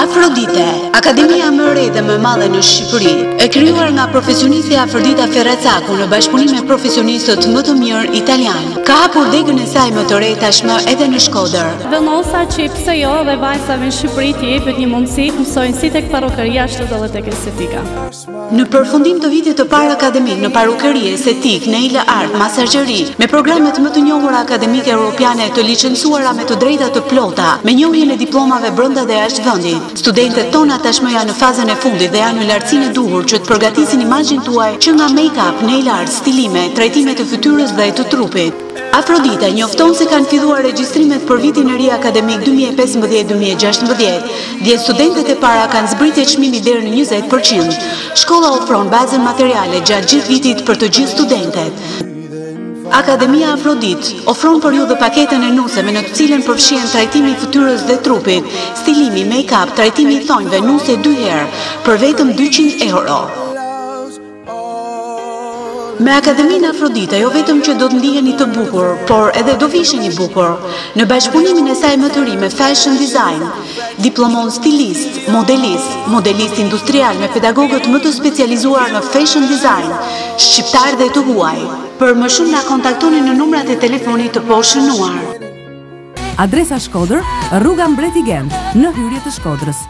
Afrodite, akademia më e re dhe më e madhe në Shqipëri, e krijuar nga profesionistja Afërdita Ferracaku në bashkëpunim me profesionistët më të mirë italianë, ka hapur degën e saj më të re tashmë edhe në Shkodër. Vendosa që pse jo dhe vajzave në Shqipëri t'i jepet një mundësi të mësojnë si tek parukeria ashtu edhe tek estetika. Në përfundim të vitit të parë akademik në parukeri, estetikë, nail art, masazheri, me programet më të njohura akademike europiane të licencuara me të drejta të plota, me njohjen e diplomave brenda dhe jashtë vendit, studentet tona tashmë janë në fazën e fundit dhe janë në lartësinë e duhur që të përgatisin imazhin tuaj që nga make-up, nail art, stilime, trajtime të fytyrës dhe të trupit. Afrodita njofton se kanë filluar regjistrimet për vitin e ri akademik 2015-2016. Dhjetë studentet e para kanë zbritje çmimi deri në 20 për qind. Shkolla ofron bazën materiale gjatë gjithë vitit për të gjithë studentet. Akademia Afrodit ofron për ju dhe paketën e nuseve në të cilën përfshihen trajtimi i fytyrës dhe trupit, stilimi, make-up, trajtimi i thonjve, nuse dy herë, për vetëm 200 euro. Me Akademinë Afrodita jo vetëm që do të ndiheni të bukur, por edhe do visheni bukur. Në bashkëpunimin e saj më të ri me Fashion Design, diplomon stilist, modelist, modelist industrial me pedagogët më të specializuar në Fashion Design, shqiptarë dhe të huaj. Për më shumë na kontaktoni në numrat e telefonit të poshtshënuar. Adresa Shkodër, rruga Mbreti Gent, në hyrje të Shkodrës.